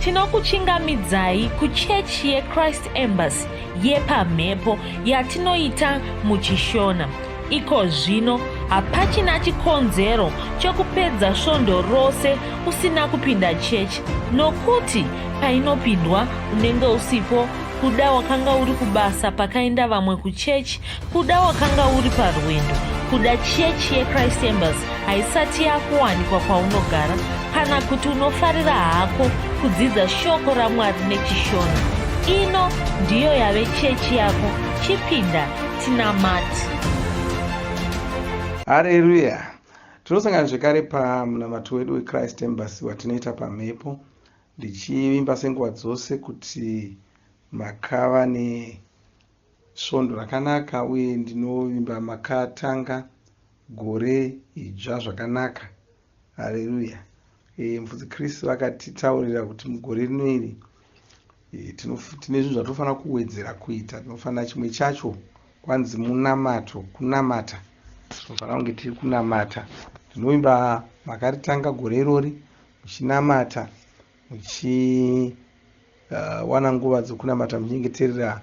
Tinokuchingamidzai kuchechi yeChrist Embassy yepamhepo yatinoita muchiShona. Iko zvino hapachina chikonzero chokupedza svondo rose usina kupinda chechi nokuti painopindwa unenge usipo kuda wakanga uri kubasa pakaenda vamwe kuchechi kuda wakanga uri parwendo kuda chechi yechrist embassy haisati yakuwanikwa kwaunogara kana kuti unofarira hako kudzidza shoko ramwari nechishona ino ndiyo yave chechi yako chipinda tinamati Hareruya! Tinosangana zvekare pamunamato wedu weChrist Embassy watinoita pamhepo, ndichivimba senguva dzose kuti makava nesvondo rakanaka uye ndinovimba makatanga gore idzva zvakanaka. Hareruya! E, Mufudzi Chris vakatitaurira kuti mugore rino iri e, tine zvinhu zvatinofanira kuwedzera kuita. Tinofanira chimwe chacho kwanzi munamato, kunamata. Tinofanira kunge tiri kunamata. Ndinovimba makaritanga gore irori muchinamata, muchiwana uh, nguva dzokunamata muchinyengeterera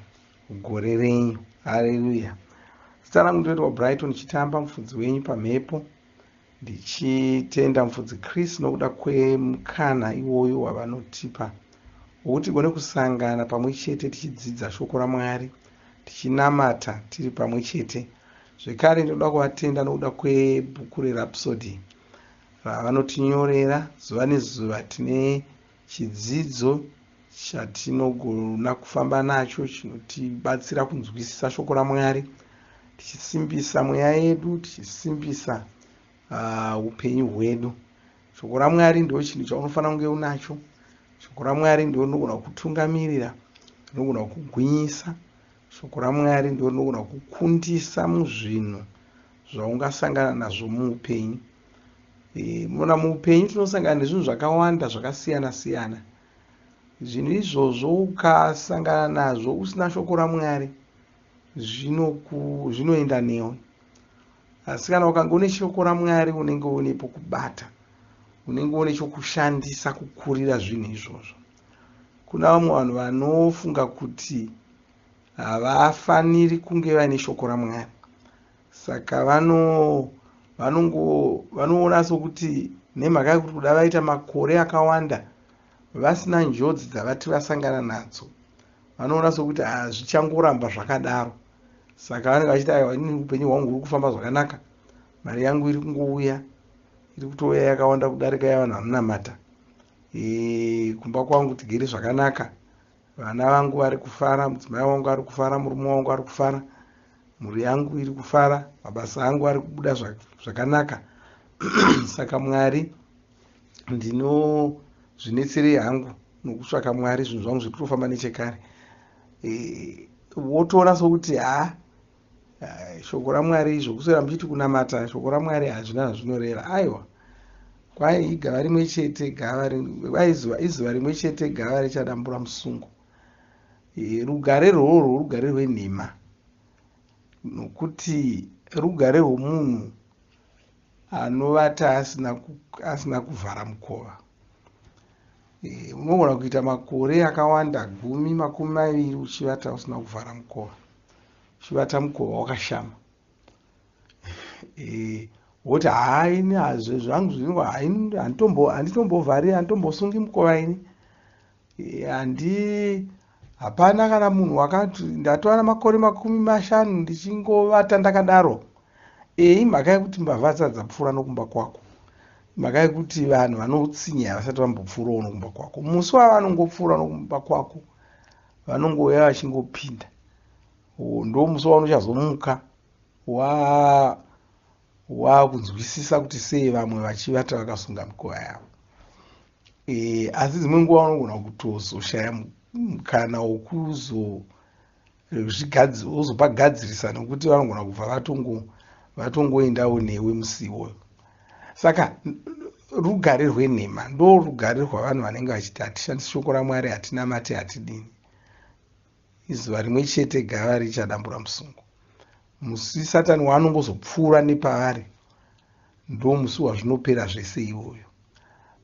gore renyu. Hareruya! Zita rangu ndinoitwa Brighton Chitamba, mufudzi wenyu pamhepo. Ndichitenda Mufudzi Chris nokuda kwemukana iwoyo wavanotipa wokuti tigone kusangana pamwe chete tichidzidza shoko raMwari, tichinamata tiri pamwe chete. Zvekare ndinoda kuvatenda nokuda kwebhuku reRhapsody ravanotinyorera zuva nezuva. Tine chidzidzo chatinogona kufamba nacho chinotibatsira kunzwisisa shoko raMwari, tichisimbisa mweya yedu, tichisimbisa upenyu hwedu. Shoko raMwari ndo chinhu chaunofanira kunge unacho. Shoko raMwari ndo rinogona kukutungamirira, rinogona kukugwinyisa. Shoko raMwari ndo rinogona kukundisa muzvinhu zvaungasangana nazvo muupenyu. E, munoona muupenyu tinosangana nezvinhu zvakawanda zvakasiyana siyana. Zvinhu izvozvo ukasangana nazvo usina shoko raMwari zvinoenda newe. Asi kana ukange une shoko raMwari unenge une pokubata, unenge une chokushandisa kukurira zvinhu izvozvo. Kuna vamwe vanhu vanofunga kuti havafaniri kunge vaine shoko raMwari. Saka vano vanongo vanoona sokuti nemhaka yekuti kuda vaita makore akawanda vasina njodzi dzavati vasangana nadzo vanoona sokuti hazvichangoramba zvakadaro saka vanenge vachiti aiwa ini upenyu hwangu huri kufamba zvakanaka mari yangu iri kungouya iri kutouya yakawanda kudarika yavanhu vanonamata e, kumba kwangu tigere zvakanaka Vana vangu vari kufara, mudzimai wangu ari kufara, murume wangu ari kufara, mhuri yangu iri kufara, mabasa angu ari kubuda zvakanaka. Saka Mwari ndinozvinetserei hangu nokutsvaka Mwari, zvinhu zvangu zviri kutofamba nechekare. E, wotoona sokuti haa shoko raMwari zvokuswera muchiti kunamata shoko raMwari hazvina zvazvinoreva. Aiwa, kwai igava rimwe chete gava izuva izuva rimwe chete gava richadambura musungo. E, rugare rworwo rugare rwenhema nokuti rugare rwomunhu anovata asina, asina kuvhara mukova. E, unogona kuita makore akawanda gumi makumi maviri uchivata usina kuvhara mukova uchivata mukova wakashama e, woti haa ini hazvo zvangu zvinhu handitombovhari handitombosungi mukova ini e, handi hapana kana munhu wakati ndatova namakore makumi mashanu ndichingovata ndakadaro e imhaka yekuti mbavha dzisati dzapfuura nokumba kwako imhaka yekuti vanhu vanoutsinye havasati vambopfuurawo nokumba kwako musi wavanongopfuura nokumba kwako vanongouya vachingopinda ndomusi waunochazomuka wa wakunzwisisa kuti sei vamwe vachivata vakasunga mikova yavo e, asi dzimwe nguva unogona kutozoshaya mukana wokuzo wozopagadzirisa nokuti vanogona kubva vatongo vatongoendawo newe musi iwoyo saka rugare rwenhema ndo rugare rwavanhu vanenge vachiti hatishandisi shoko ramwari hatinamati hatidini Izuva rimwe chete gava richadambura musungo. Musi Satani waanongozopfuura nepavari ndomusi wazvinopera zvese iwoyo.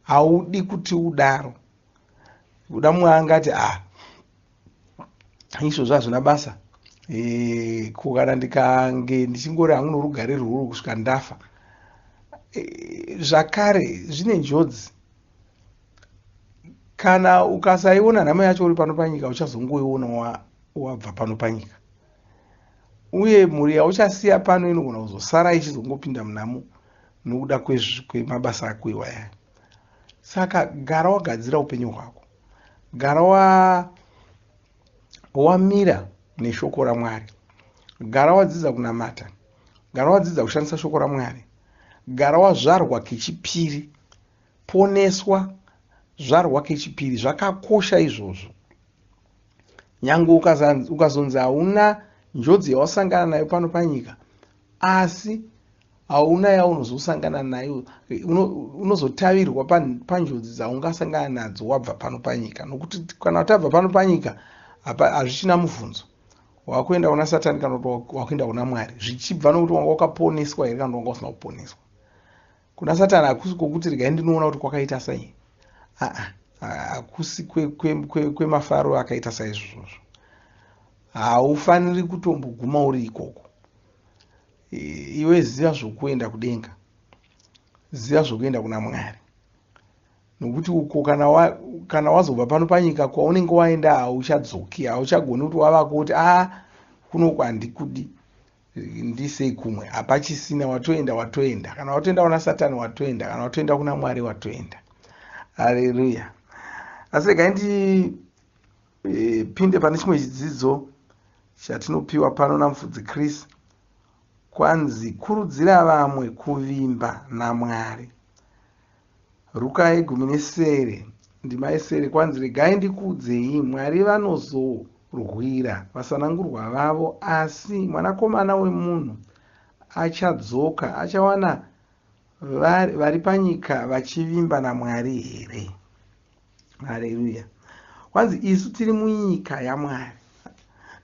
Haudi kuti udaro. Kuda mumwe angati a ah, izvozvo hazvina basa e, ko kana ndikange ndichingori hangu norugare rwuru kusvika ndafa e, zvakare zvine njodzi kana ukasaiona nhamo yacho uri pano panyika uchazongoiona wabva pano panyika uye mhuri yauchasiya pano inogona kuzosara ichizongopinda munhamo nokuda kwemabasa ako iwaya saka gara wagadzira upenyu hwako gara wa wamira neshoko ramwari gara wadzidza kunamata gara wadzidza kushandisa shoko ramwari gara wazvarwa kechipiri poneswa zvarwa kechipiri zvakakosha izvozvo nyange ukazonzi hauna njodzi yawasangana nayo pano panyika asi hauna yaunozosangana nayo unozotavirwa panjodzi dzaungasangana nadzo wabva pano panyika nokuti kana tabva pano panyika hazvichina mubvunzo wakuenda kuna satani kana kuti wakuenda kuna mwari zvichibva nokuti wanga wakaponeswa here kana kuti wanga usina kuponeswa kuna satani hakusi kwokuti regai ndinoona kuti kwakaita sei aa hakusi kwemafaro akaita saizvozvo haufaniri kutomboguma uri ikoko iwe ziva zvokuenda kudenga ziva zvokuenda kuna mwari nokuti uko kana, wa, kana wazobva pano panyika kwaunenge waenda hauchadzoki hauchagoni kuti wavako kuti a ah, kunoku handikudi ndisei kumwe hapachisina watoenda watoenda kana watoenda kuna satani watoenda kana watoenda kuna mwari watoenda hareruya asi regai ndipinde pane chimwe chidzidzo chatinopiwa pano namufudzi chris kwanzi kurudzira vamwe kuvimba namwari Ruka yegumi nesere ndima yesere kwanzi regai ndikuudzei Mwari vanozorwira vasanangurwa vavo asi mwanakomana wemunhu achadzoka achawana vari panyika vachivimba naMwari here? Hareruya. Kwanzi isu tiri munyika yaMwari.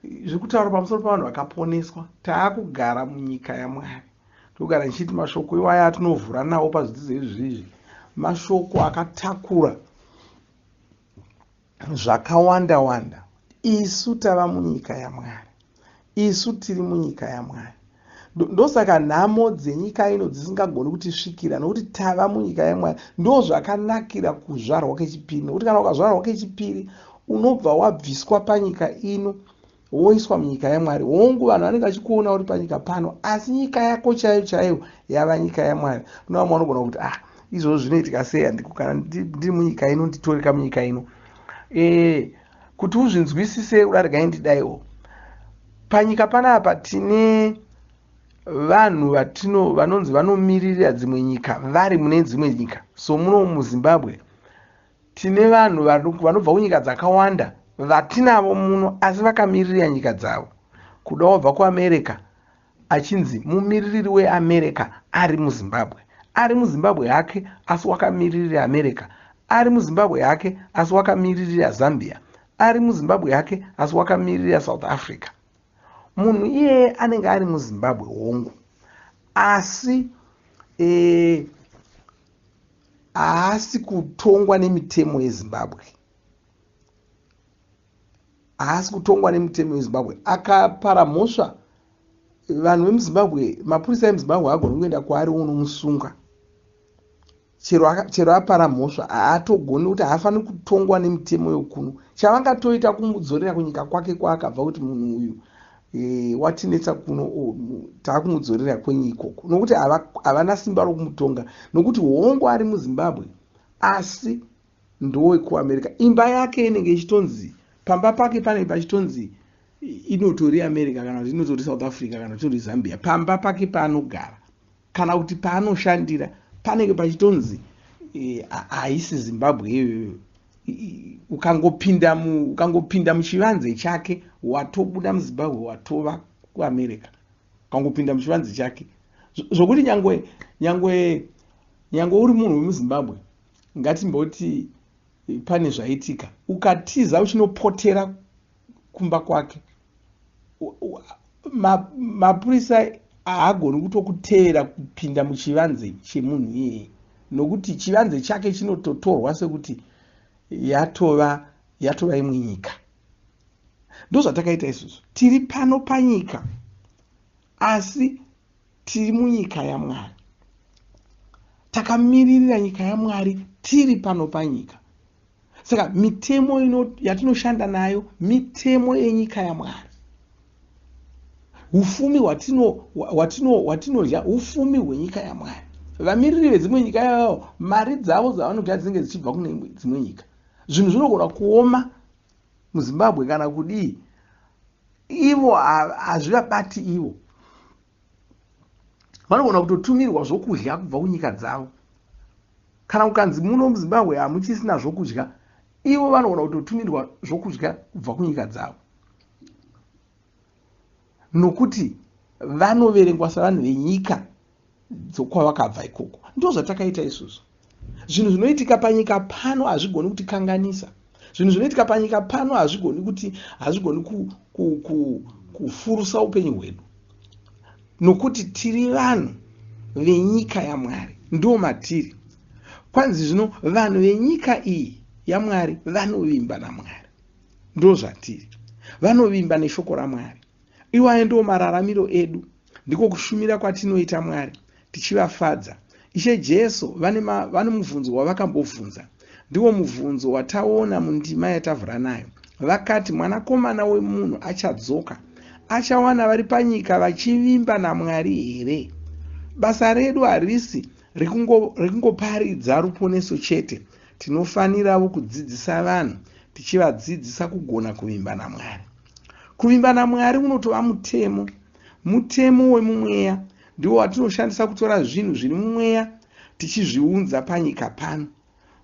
Zviri kutaura pamusoro pavanhu vakaponeswa. Taakugara munyika yaMwari. Togara ndichiti mashoko iwaya atinovhura nawo pazvidzidzo izvi izvi mashoko akatakura zvakawanda wanda. Isu tava munyika yaMwari. Isu tiri munyika yaMwari. Ndosaka nhamo dzenyika ino dzisingagoni kutisvikira nokuti tava munyika yaMwari. Ndozvakanakira kuzvarwa kechipiri nokuti kana ukazvarwa kechipiri unobva wabviswa panyika ino woiswa munyika yamwari hongu vanhu vanenge vachikuona uri panyika pano asi nyika yako chaiyo chaiyo yava nyika yamwari kune vamwe vanogona kuti ah izvozvo zvinoitika sei handiko kana ndiri munyika ino nditoreka munyika ino e, kuti uzvinzwisise uda regai ndidaiwo panyika panapa tine vanhu vatino vanonzi vanomiririra dzimwe nyika vari mune dzimwe nyika so muno muzimbabwe Tine vanhu vanobva kunyika dzakawanda vatinavo muno asi vakamiririra nyika dzavo. Kuda wabva kuAmerica achinzi mumiririri weAmerica ari muZimbabwe. Ari muZimbabwe hake asi wakamiririra America. Ari muZimbabwe hake asi wakamiririra Zambia. Ari muZimbabwe hake asi wakamiririra South Africa. Munhu iyeye anenge ari muZimbabwe hongu asi e, haasi kutongwa nemitemo yezimbabwe haasi kutongwa nemitemo yezimbabwe akapara mhosva vanhu vemuzimbabwe mapurisa emuzimbabwe haagoni kuenda kwaari unomusunga chero, chero apara mhosva haatogoni kuti haafaniri kutongwa nemitemo yokuno chavangatoita kumudzorera kunyika kwake kwaakabva kuti munhu uyu e, watinetsa kuno taakumudzorera kwenyu ikoko nokuti havana simba rokumutonga nokuti hongu ari muzimbabwe asi ndowekuamerica imba yake inenge ichitonzi pamba pake panenge pachitonzi inotori america kana kuti inotori south africa kana kuti inotori zambia pamba pake paanogara kana kuti paanoshandira panenge pachitonzi eh, haisi e, zimbabwe iyoyoyo ukangopinda mu ukangopinda muchivanze chake watobuda muzimbabwe watova kuamerica ukangopinda muchivanze chake zvokuti nyangwe nyangwe nyangwe uri munhu wemuzimbabwe ngatimboti pane zvaitika ukatiza uchinopotera kumba kwake mapurisa haagoni kutokuteera kupinda muchivanze chemunhu iyeye nokuti chivanze chake chinototorwa sekuti yatova Yatova imwe nyika. Ndozvatakaita isusu. Tiri pano panyika asi tiri munyika yaMwari. Takamiririra nyika yaMwari tiri pano panyika. Saka mitemo yatinoshanda nayo mitemo yenyika yaMwari. Ufumi hwatinodya ufumi hwenyika yaMwari. Vamiriri vedzimwe nyika ivavo mari dzavo dzavanodya dzinenge dzichibva kune dzimwe nyika. Zvinhu zvinogona kuoma muZimbabwe kana kudii, ivo hazvivabati ivo. Vanogona kutotumirwa zvokudya kubva kunyika dzavo. Kana kukanzi muno muZimbabwe hamuchisina zvokudya, ivo vanogona kutotumirwa zvokudya kubva kunyika dzavo. Nokuti vanoverengwa savanhu venyika dzokwavakabva ikoko. Ndozvatakaita isusu. Zvinhu zvinoitika panyika pano hazvigoni kutikanganisa. Zvinhu zvinoitika panyika pano hazvigoni kuti hazvigoni kufurusa upenyu hwedu. Nokuti tiri vanhu venyika yaMwari. Ndo matiri. Kwanzi zvino vanhu venyika iyi yaMwari vanovimba naMwari. Ndozvatiri. Vanovimba neshoko raMwari. Iwayo ndiwo mararamiro edu. Ndiko kushumira kwatinoita Mwari tichivafadza. Ishe Jesu vane mubvunzo wavakambobvunza. Ndiwo mubvunzo wataona mundima yatavhura nayo. Vakati mwanakomana wemunhu achadzoka. Achawana vari panyika vachivimba naMwari here? Basa redu harisi rekungoparidza ruponeso chete. Tinofanirawo kudzidzisa vanhu tichivadzidzisa kugona kuvimba naMwari. Kuvimba naMwari unotova mutemo. Mutemo wemumweya ndiwo watinoshandisa kutora zvinhu zviri mumweya tichizviunza panyika pano.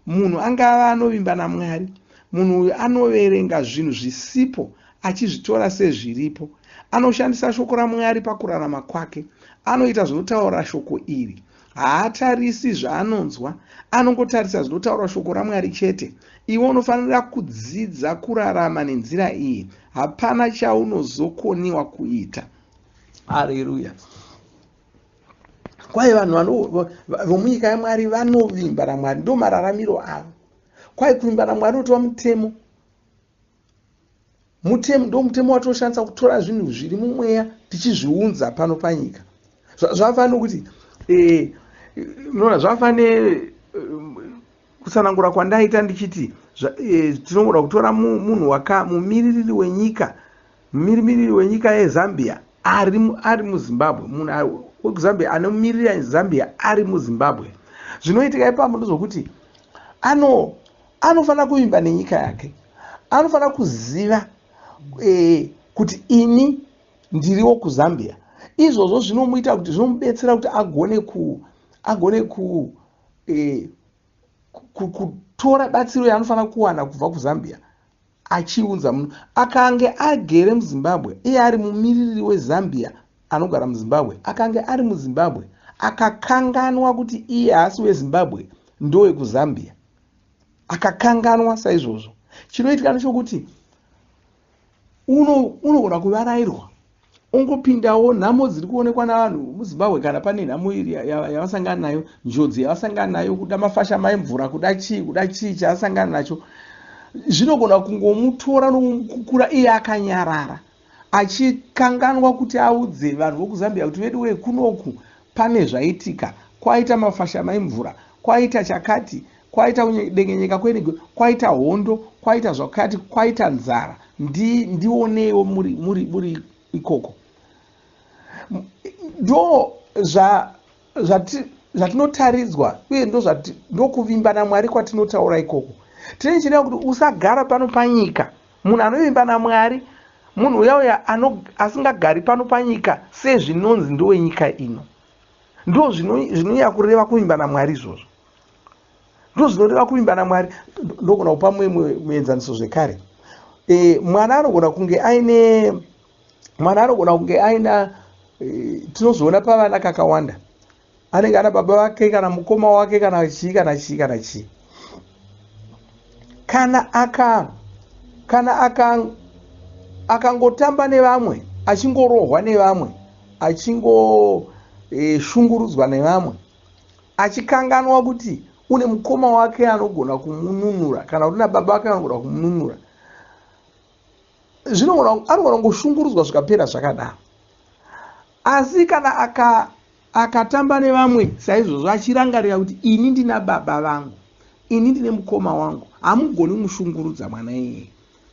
Munhu angava anovimba naMwari, munhu uyu anoverenga zvinhu zvisipo achizvitora sezviripo. Anoshandisa shoko raMwari pakurarama kwake. Anoita zvinotaura shoko iri. Haatarisi zvaanonzwa, anongotarisa zvinotaura shoko raMwari chete. Iwe unofanira kudzidza kurarama nenzira iyi. Hapana chaunozokoniwa kuita. Haleluya. Kwai vanhu vomunyika yaMwari vanovimba naMwari, ndo mararamiro avo. Kwai kuvimba naMwari unotova mutemo. Mutemo ndo mutemo watoshandisa kutora zvinhu zviri mumweya tichizviunza pano panyika. Zvakafanana nokuti unoona zvakafanana kutsanangura kwandaita ndichiti tinogona kutora munhu mumiririri wenyika, mumiririri wenyika yeZambia ari muZimbabwe, munhu wekuZambia anomirira Zambia ari muZimbabwe. Zvinoitika ipapo ndezvokuti anofanira kuvimba nenyika yake. Anofanira kuziva kuti ini ndiriwo kuZambia. Izvozvo zvinomuita kuti zvinomubetsera kuti agone kutora batsiro yaanofanira kuwana kubva kuZambia achiunza muno. Akange agere muZimbabwe, iye ari mumiririri weZambia anogara muZimbabwe, akange ari muZimbabwe akakanganwa kuti iye haasi weZimbabwe ndowekuZambia. Akakanganwa saizvozvo. Chinoitika ndechokuti unogona kuvarairwa ongopindawo nhamo dziri kuonekwa navanhu muZimbabwe kana pane nhamo iri yavasangana nayo, njodzi yavasangana nayo, kuda mafashama emvura, kuda chii, kuda chii chaasangana nacho. Zvinogona kungomutora nokumukukura iye akanyarara, achikanganwa kuti audze vanhu vokuZambia kuti vedu wee kunoku pane zvaitika, kwaita mafashama emvura, kwaita chakati, kwaita kudengenyeka kwenigwe, kwaita hondo, kwaita zvakati, kwaita nzara. Ndioneiwo muri ikoko. Ndo zvatinotaridzwa uye ndokuvimba naMwari kwatinotaura ikoko. Tinenge tichireva kuti usagara pano panyika. Munhu anovimba naMwari, munhu uya uya asingagari pano panyika sezvinonzi ndowenyika ino. Ndo zvinonyanya kureva kuvimba naMwari izvozvo. Ndo zvinoreva kuvimba naMwari. Ndogona kupa mumwe muenzaniso zvekare. Mwana anogona kunge aine, mwana anogona kunge aina, tinozoona pavana kakawanda. Anenge ana baba vake kana mukoma wake kana chii kana chii kana chii. Kana akangotamba nevamwe, achingorohwa nevamwe, achingoshungurudzwa nevamwe, achikanganwa kuti Une mukoma wake anogona kumununura, kana kuti una baba wake anogona kumununura. Zvinogona, anogona kungoshungurudzwa zvikapera zvakadaro. Asi kana akatamba nevamwe saizvozvo, achirangarira kuti ini ndina baba vangu, ini ndine mukoma wangu, hamugoni kumushungurudza mwana iyeye.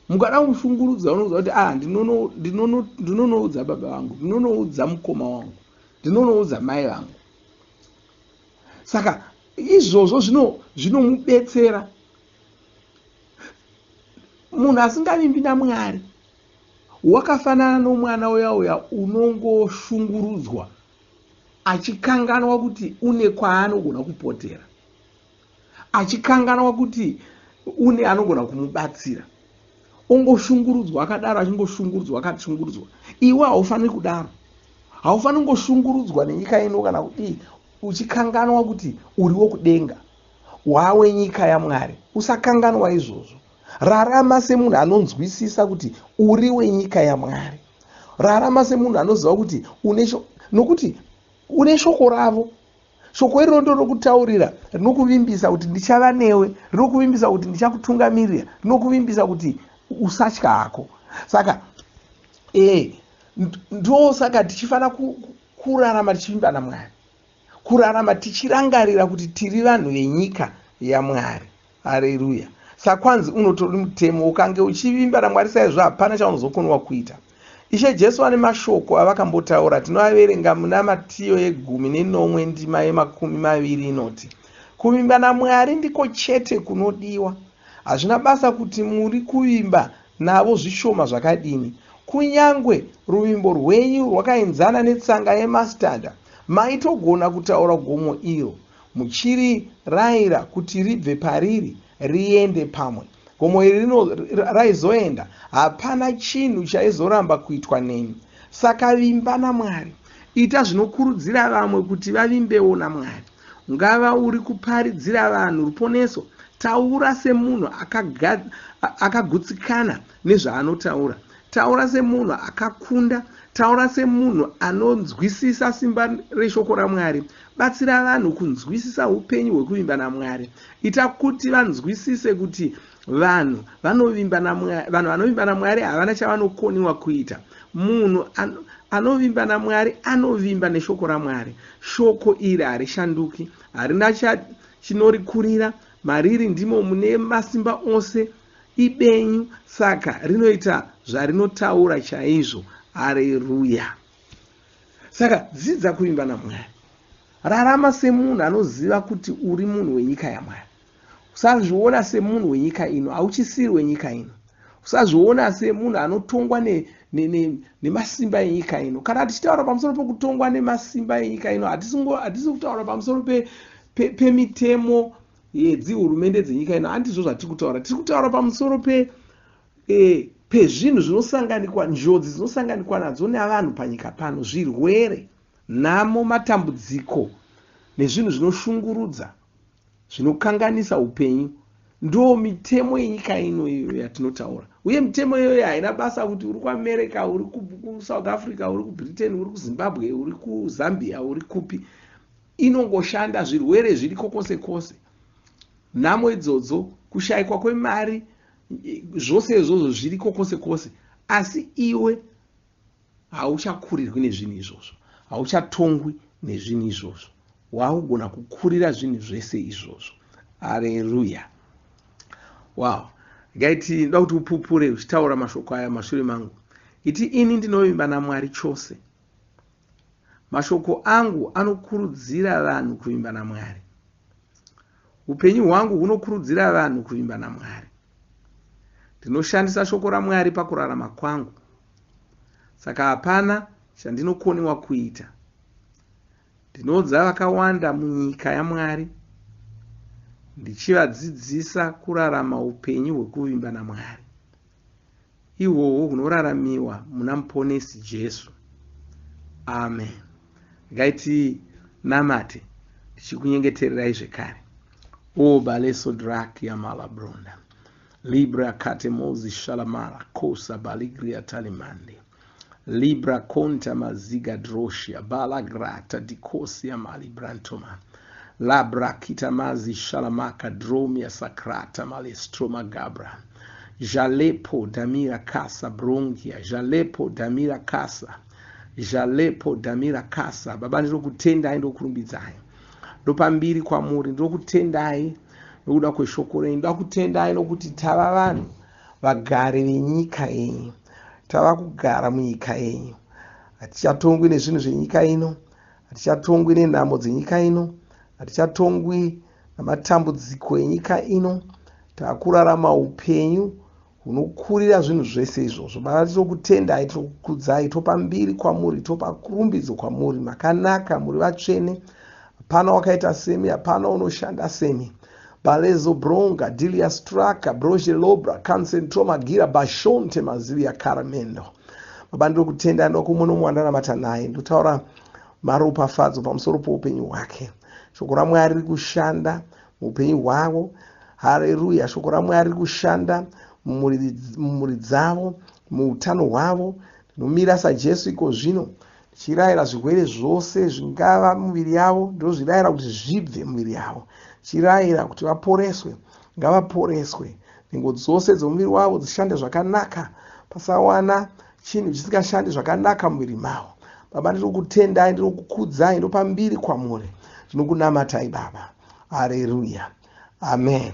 Mukada kumushungurudza, unoudza kuti ah, ndinonoudza baba vangu, ndinonoudza mukoma wangu, ndinonoudza mai vangu. Saka izvozvo zvinomubetsera. Munhu asingavimbi naMwari wakafanana nomwana uya uya unongoshungurudzwa achikanganwa kuti une kwaanogona kupotera, achikanganwa kuti une anogona kumubatsira. Ongoshungurudzwa akadaro, achingoshungurudzwa, akashungurudzwa. Iwe haufaniri kudaro. Haufaniri kungoshungurudzwa nenyika ino kana kudii, uchikanganwa kuti uriwo kudenga, wawe nyika yaMwari. Usakanganwa izvozvo. Rarama semunhu anonzwisisa kuti uri wenyika yaMwari. Rarama semunhu anoziva kuti une, nokuti une shoko ravo. Shoko iroro ndorokutaurira, rinokuvimbisa kuti ndichava newe, rinokuvimbisa kuti ndichakutungamirira, rinokuvimbisa kuti usatya hako. Saka ndosaka tichifanira kurarama tichivimba naMwari, kurarama tichirangarira kuti tiri vanhu venyika yaMwari. Hareruya. Sakwanzi unotori mutemo, ukange uchivimba naMwari saizvo, hapana chaunozokonwa kuita. Ishe Jesu vane mashoko avakambotaura, tinoaverenga muna Matiyo ye17 ndima ye20, inoti kuvimba naMwari ndiko chete kunodiwa. Hazvina basa kuti muri kuvimba navo zvishoma zvakadini, kunyangwe ruvimbo rwenyu rwakaenzana netsanga yemastada, maitogona kutaura gomo iro muchiri rayira kuti ribve pariri riende pamwe. Gomo iri raizoenda. Hapana chinhu chaizoramba kuitwa nemi. Saka vimba naMwari. Ita zvinokurudzira vamwe kuti vavimbewo naMwari. Ungava uri kuparidzira vanhu ruponeso, taura semunhu akagutsikana nezvaanotaura. Taura semunhu akakunda. Taura semunhu anonzwisisa simba reshoko raMwari. Batsira vanhu kunzwisisa upenyu hwekuvimba naMwari. Ita kuti vanzwisise kuti vanhu vanovimba naMwari havana chavanokoniwa kuita. Munhu anovimba naMwari anovimba neshoko raMwari. Shoko iri harishanduki, harina chinorikurira. Mariri ndimo mune masimba ose, ibenyu, saka rinoita zvarinotaura chaizvo. Hareruya. Saka dzidza kuvimba naMwari. Rarama semunhu anoziva kuti uri munhu wenyika yaMwari. Usazviona semunhu wenyika ino, hauchisiri wenyika ino. Usazviona semunhu anotongwa nemasimba enyika ino. Kana tichitaura pamusoro pokutongwa nemasimba enyika ino, hatisi kutaura pamusoro pemitemo yedzihurumende dzenyika ino. Handizvo zvatiri kutaura. Tiri kutaura pamusoro pezvinhu zvinosanganikwa, njodzi dzinosanganikwa nadzo navanhu panyika pano, zvirwere, nhamo, matambudziko nezvinhu zvinoshungurudza, zvinokanganisa upenyu. Ndo mitemo yenyika ino iyo yatinotaura. Uye mitemo iyoyo haina basa kuti uri kuAmerica, uri kuSouth Africa, uri kuBritain, uri kuZimbabwe, uri kuZambia, uri kupi. Inongoshanda. Zvirwere zviriko kwose kwose, nhamo idzodzo, kushayikwa kwemari, zvose izvozvo zviriko kwose kwose. Asi iwe hauchakurirwi nezvinhu izvozvo, hauchatongwi nezvinhu izvozvo, waakugona kukurira zvinhu zvese izvozvo. Hareruya. Wow. Ngaiti ndoda kuti upupure uchitaura mashoko aya mashure mangu. Iti, ini ndinovimba naMwari chose. Mashoko angu anokurudzira vanhu kuvimba naMwari. Upenyu hwangu hunokurudzira vanhu kuvimba naMwari. Ndinoshandisa shoko raMwari pakurarama kwangu, saka hapana chandinokoniwa kuita. Ndinoudza vakawanda munyika yaMwari, ndichivadzidzisa kurarama upenyu hwekuvimba naMwari, ihwohwo hunoraramiwa muna Muponesi Jesu. Amen. Ngaiti namate ndichikunyengetererai zvekare. O baleso drak yamalabronda libra katemozi shalamara kosa baligria talimande libra konta maziga droshia balagrata dikosia malibrantoma. Labrakitamazi shalamaka dromia sakrata malestroma gabra. Jalepo damira kasa brongia. Jalepo damira kasa. Jalepo damira kasa. Baba ndinokutendai ndokurumbidzai. Ndopa mbiri kwamuri ndinokutendai nokuda kweshoko renyu. Ndakutendai nokuti tava vanhu vagari venyika yenyu. Tava kugara munyika yenyu. Hatichatongwi nezvinhu zvenyika ino. Hatichatongwi nenhamo dzenyika ino. Hatichatongwi namatambudziko enyika ino. Takurarama upenyu hunokurira zvinhu zvese izvozvo. Baba tinokutendai, tinokukudzai, topa mbiri kwamuri, topa rumbidzo kwamuri. Makanaka, muri vatsvene. Hapana wakaita semi, hapana unoshanda semi. Balezo bronga, dilia straka, broje lobra, kansentroma gira, bashonte mazilia karamendo. Baba ndinokutendai, ndokumwe nomwe wandanamata naye. Ndotaura maropafadzo pamusoro poupenyu hwake. Shoko raMwari riri kushanda muupenyu hwavo. Hareruya. Shoko raMwari riri kushanda mumhuri dzavo, muutano hwavo. Ndinomira saJesu iko zvino ndichirayira zvirwere zvose zvingava muviri yavo, ndinozvirayira kuti zvibve muviri yavo. Ndichirayira kuti vaporeswe, ngavaporeswe. Nhengo dzose dzomuviri wavo dzishande zvakanaka, pasawana chinhu chisingashandi zvakanaka muviri mavo. Baba ndinokutendai, ndinokukudzai, ndopa mbiri kwamuri. Ndinokunamatai Baba. Haleluya. Amen.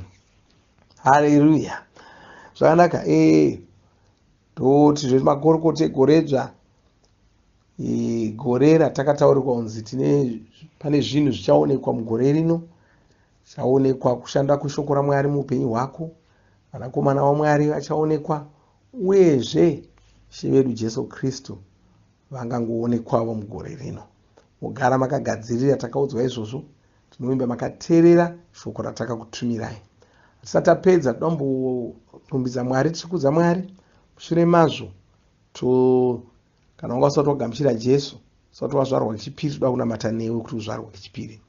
Haleluya. Zvakanaka. Toti zvemakorokota egoredzva. Gore ratakataurirwa kunzi tine pane zvinhu zvichaonekwa mugore rino. Zvichaonekwa kushanda kweshoko raMwari muupenyu hwako. Vanakomana vaMwari vachaonekwa uyezve Ishe vedu Jesu Kristu vangangoonekwavo mugore rino. Mugara makagadzirira, takaudzwa izvozvo. Tinovimba makateerera shoko ratakakutumirai. Hatisati tapedza, toda kumborumbidza Mwari, tichikudza Mwari. Mushure mazvo, to kana wanga usati wagamuchira Jesu, usati wazvarwa kechipiri, toda kunamata newe kuti uzvarwe kechipiri.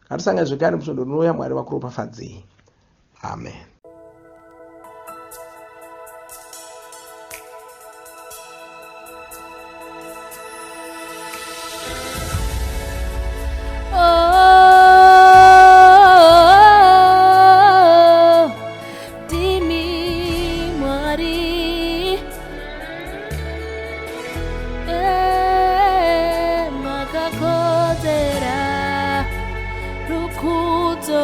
Ngatisangane zvekare musvondo rinouya. Mwari vakuropafadzei. Amen. Oh, ndimi Mwari. Makakodzera rukudzo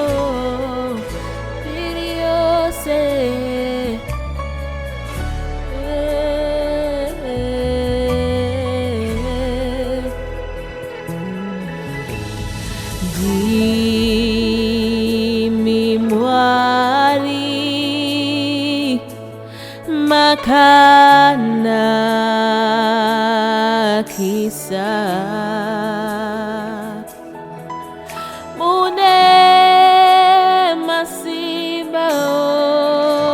mbiri yose. Ndimi Mwari makanakisa mune masimba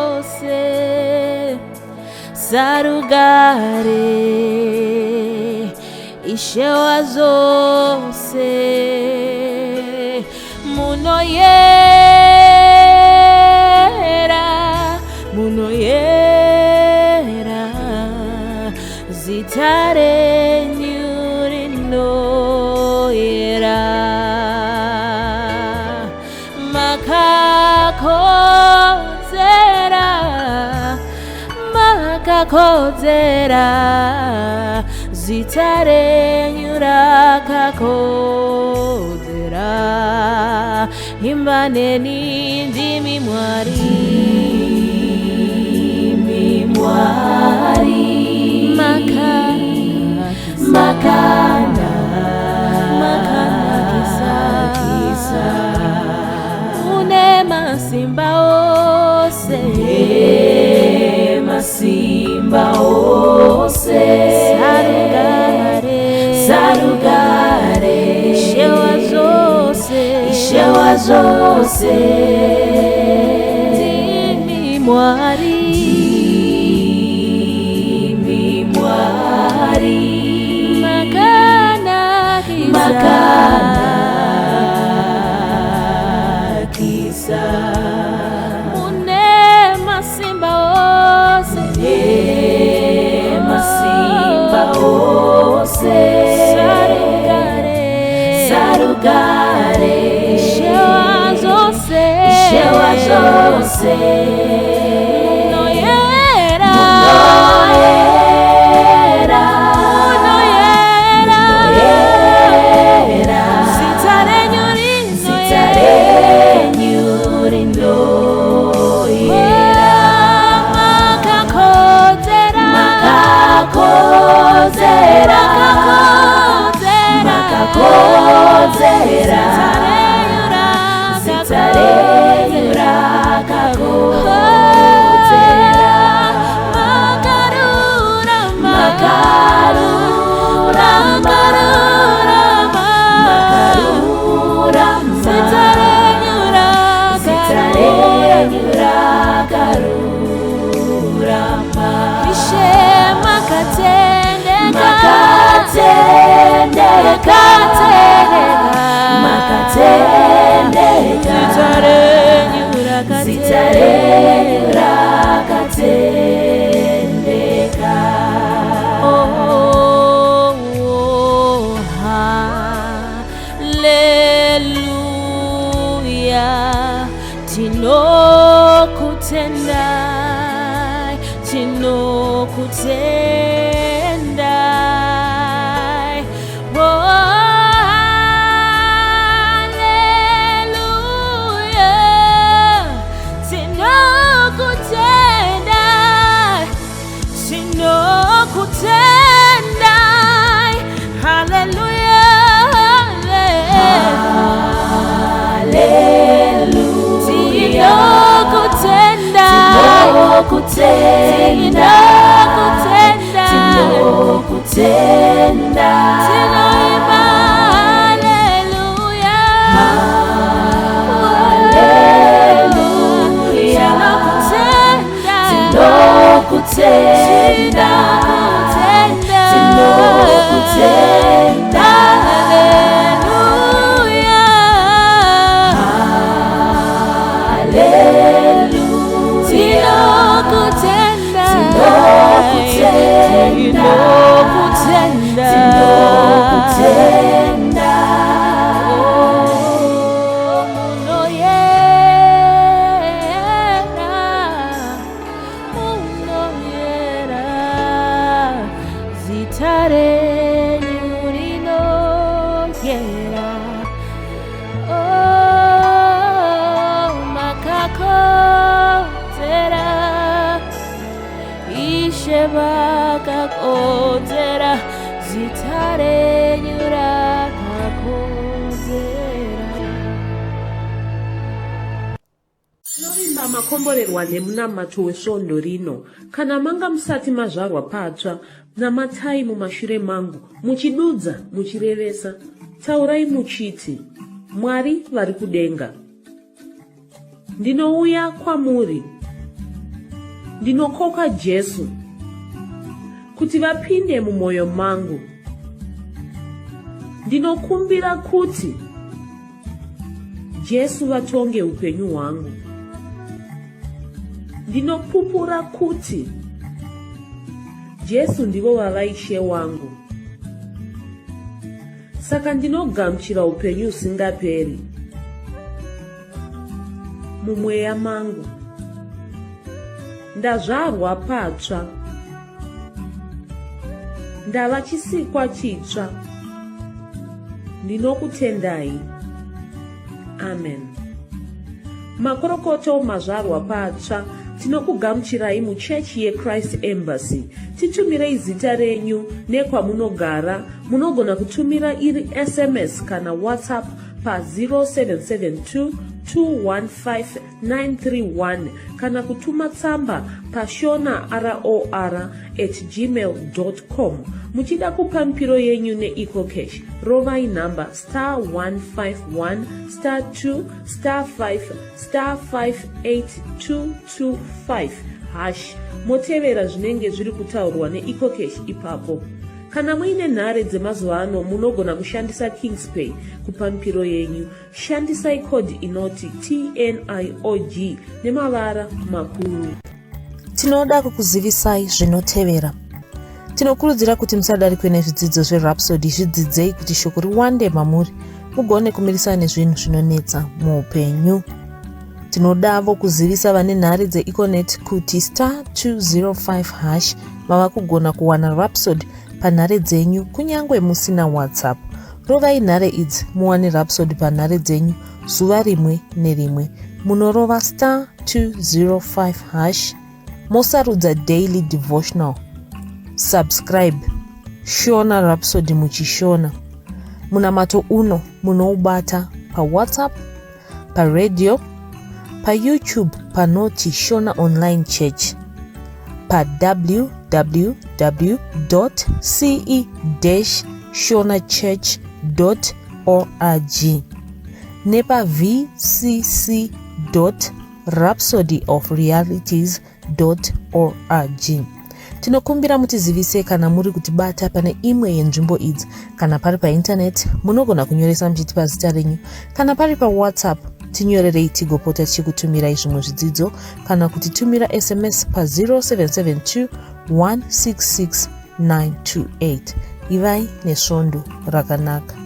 ose sarugare Ishe wazvose munoyera munoyera zita renyu rinoyera makakodzera makakodzera zita renyu rakakodzera imba neni ndimi Mwari Ndimi Mwari makana makanakisa mune masimba ose masimba ose sarugare sarugare Ishe wazvose Ishe wazvose ndimi Mwari ndimi Mwari makanakisa makanakisa mune masimba ose mune masimba ose sarugare sarugare Ishe zvose. Munoyera, munoyera, munoyera, munoyera. Zita renyu zita renyu rinoyera. Makakodzera, makakodzera, makakodzera, zita renyu rakakodzera. Makarurama, makarurama, makarurama, zita renyu zita renyu rakarurama. Ishe makatendeka, makatendeka, makatendeka, zita renyu zita renyu rakatendeka. Oh, oh, hallelujah. Tinokutendai, tinokutendai. Oh, hallelujah. Tinokutendai, tinokutendai. Hallelujah. Tinokutendai, tinokutendai, tinokutendai. Tinoimba hallelujah. Hallelujah. Tinokutenda, tinokutenda. Hallelujah. Hallelujah. Tinokutenda, tinokutenda, tinokutenda. Oh, munoyera, munoyera, zita renyu rinoyera. Oh, makakodzera, Ishe makakodzera, zita renyu rakakodzera. Tinovimba makomborerwa nemunamato wesvondo rino. Kana manga musati mazvarwa patsva, namatai mumashure mangu, muchidudza, muchirevesa. Taurai muchiti, Mwari vari kudenga. Ndinouya kwamuri. Ndinokoka Jesu kuti vapinde mumwoyo mangu. Ndinokumbira kuti Jesu vatonge upenyu hwangu. Ndinopupura kuti Jesu ndivo vava Ishe wangu. Saka ndinogamuchira upenyu husingaperi mumweya mangu. Ndazvarwa patsva. Ndava chisikwa chitsva. Ndinokutendai. Amen. Makorokoto mazvarwa patsva. Tinokugamuchirai muchechi yeChrist Embassy. Titumirei zita renyu nekwamunogara. Munogona kutumira iri SMS kana WhatsApp pa 0772 215 931 kana kutuma tsamba pashona ror at gmail com. Muchida kupa mipiro yenyu neEcoCash, rovai nhamba star 151 star 2 star 5 star 58225 hash motevera zvinenge zviri kutaurwa neEcoCash ipapo. Kana muine nhare dzemazuva ano munogona kushandisa Kingspay kupa mipiro yenyu. Shandisai code inoti TNIOG nemavara makuru. Tinoda kukuzivisai zvinotevera. Tinokurudzira kuti musadarikwe nezvidzidzo zveRhapsody, zvidzidzei kuti shoko riwande mamuri mugone kumirisana nezvinhu zvinonetsa muupenyu. Tinodavo kuzivisa vane nhare dzeEconet kuti star 205 hash mava kugona kuwana Rhapsody panhare dzenyu kunyange musina WhatsApp. Rovai nhare idzi muwane Rhapsody panhare dzenyu zuva rimwe nerimwe. Munorova star 205 hash mosarudza daily devotional subscribe shona rhapsody muchishona munamato uno munoubata pawhatsapp paradio payoutube panoti shona online church pawww ce shona church org nepavcc rhapsodyofrealities.org. Tinokumbira mutizivise kana muri kutibata pane imwe yenzvimbo idzi. Kana pari paintaneti, munogona kunyoresa muchitipa zita renyu. Kana pari paWhatsApp, tinyorerei tigopota tichikutumirai zvimwe zvidzidzo kana kutitumira SMS pa 0772 166 928. Ivai nesvondo rakanaka.